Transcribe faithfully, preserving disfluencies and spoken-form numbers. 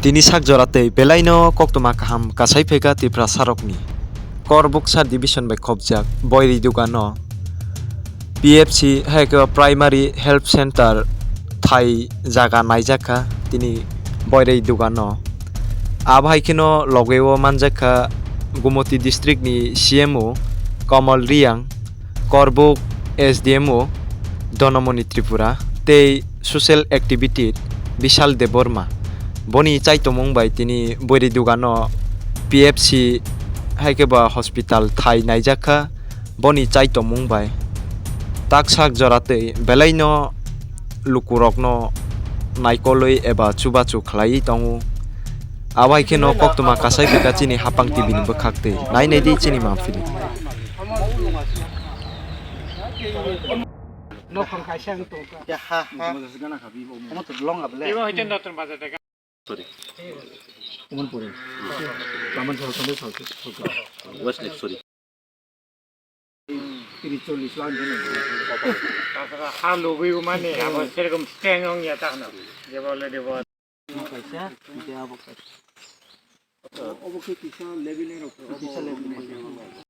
Tini sak jora tei belaino koktwma kaham kasai phaikha Tiprasarokni. Kor Buksa division bai khopjak Boiri dugano P F C hai khe Primary Health Center thai jaga naijakha tini Boiri dugano. Abo hai kheno logeo manjakha Gumoti district ni C M O Kamal Riyang, Korbuk S D M O Donamoni Tripura tei social activity Bishal Debbarma. Boni chaitomung bai tini Boiri dugano P F C hai khe ba hospital thai naijakha. Boni chaitomung bai taksak jora tei belaino lukurokno naikolwi eba chubachu khlaiwi tongo. Abo hai kheno koktwma kasai phaikha chini Hapang T V ni bwkhak tei nai nai di chini Mamphili. Nokhong kaisa ang tongkha. Ya, ha, ha. Omo to long able. Ibo hoite notun bazar daga. Sorry. Omo pore. Laman sal sal sal sal. West left, sorry. Tiri chollis lang din. Tasara ha lugui mane abo serokom steng ong ya ta hano. Debo le debo. Kaisa, dia abo kaisa. Obo khe kisa level ni rok. Kisa level ni.